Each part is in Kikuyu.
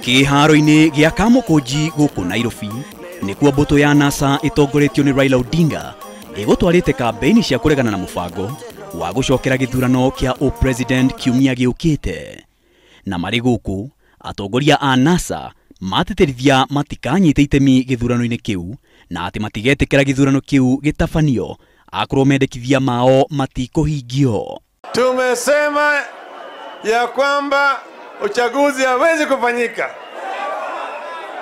Kĩharo-inĩ gĩa Kamũkũnji gũkũ Nairobi nĩkuo mbũtũ ya NASA ĩtongoretio nĩ Raila Odinga ĩgũtwarĩte kambĩini cia kũregana na mũbango wa gũcokera gĩthurano kĩa ũpresident kiumia gĩũkĩte. Na marĩ gũkũ atongoria a NASA matĩtĩrithia matikanyite itemi gĩthurano-inĩ kĩu na atĩ matigetĩkĩra gĩthurano kĩu gĩtabanio akorwo mendekithia mao matikũhingio. Tumesema ya kwamba uchaguzi hawezi kufanyika.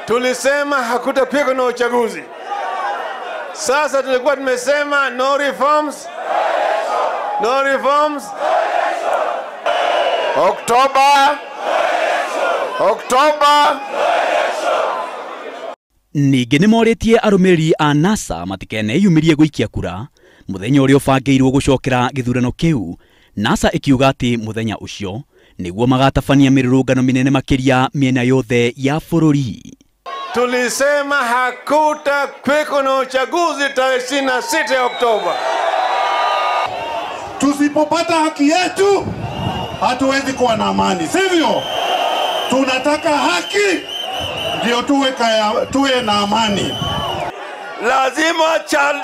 Tulisema hakutapigwa na uchaguzi. Sasa tulikuwa tumesema no reforms, no reforms. Oktoba, Oktoba. Ningĩ nĩmorĩtie arũmĩrĩri a NASA matikeneyumĩrie gũikia kura mũthenya ũrĩa ũbangĩirwo gũcokera gĩthurano kĩu. NASA ĩkiuga atĩ mũthenya ũcio nĩguo magatabania mĩrũrũngano mĩnene makĩria mĩena yothe ya bũrũri. Tulisema hakutakuweko na uchaguzi tarehe 26 Oktoba. Tusipopata haki yetu hatuwezi kuwa na amani, sivyo? Tunataka haki ndio tuwe na amani. Lazima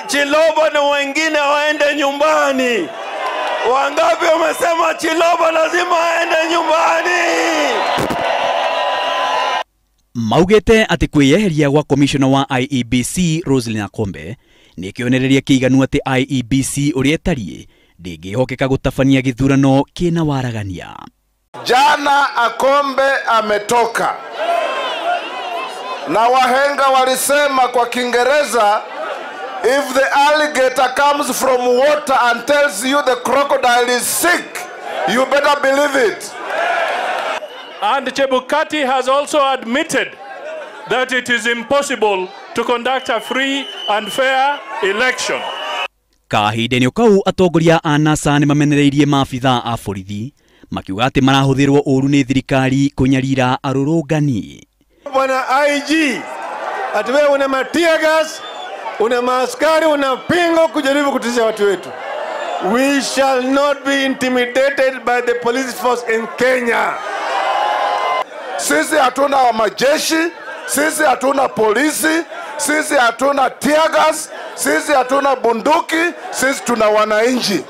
Chiloba na wengine waende nyumbani. Wangapi wamesema Chiloba lazima aende nyumbani? Maugete atĩ kwĩyeheria gwa commissioner wa IEBC Roselyn Akombe nĩ kĩonereria kĩiganu atĩ IEBC ũrĩa ĩtariĩ ndĩngĩhokeka gũtabania gĩthurano kĩna waragania. Jana Akombe ametoka na wahenga walisema kwa Kiingereza, if the alligator comes from water and tells you the crocodile is sick, you better believe it. And Chebukati has also admitted that it is impossible to conduct a free and fair election. Kahinda-inĩ kau atongoria a NASA nĩmamenereirie maabithaa a borithi makiuga atĩ marahũthĩrwo ũru nĩ thirikari kũnyarira arũrũngani. Bwana IG, ati wewe una tear gas, una maaskari, una pingo kujaribu kutisha watu wetu. We shall not be intimidated by the police force in Kenya. Sisi hatuna majeshi, sisi hatuna polisi, sisi hatuna tear gas, sisi hatuna bunduki, sisi tuna wananchi.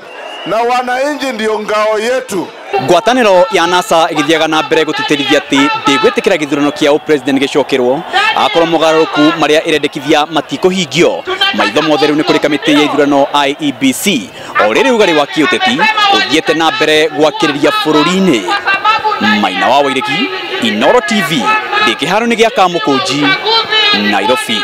Na wananchi ndio ngao yetu. Ngwatanĩro ya NASA ĩgĩthiaga na mbere gũtĩtĩrithia atĩ ndĩgwĩtĩkĩra gĩthurano kĩa ũpresident gĩcokerwo akorwo mogarũrũku marĩa ĩrendekithia matikũhingio. Maitho mothe rĩu nĩ kũrĩ kamĩtĩ ya ithurano IEBC o rĩrĩ ũgarĩ wa kĩũteti ũthiĩte na mbere gwakĩrĩria bũrũri-inĩ. Maina wa Wairegi, Inooro TV, ndĩ kĩharo-inĩ gĩa Kamũkũnji, Nairobi.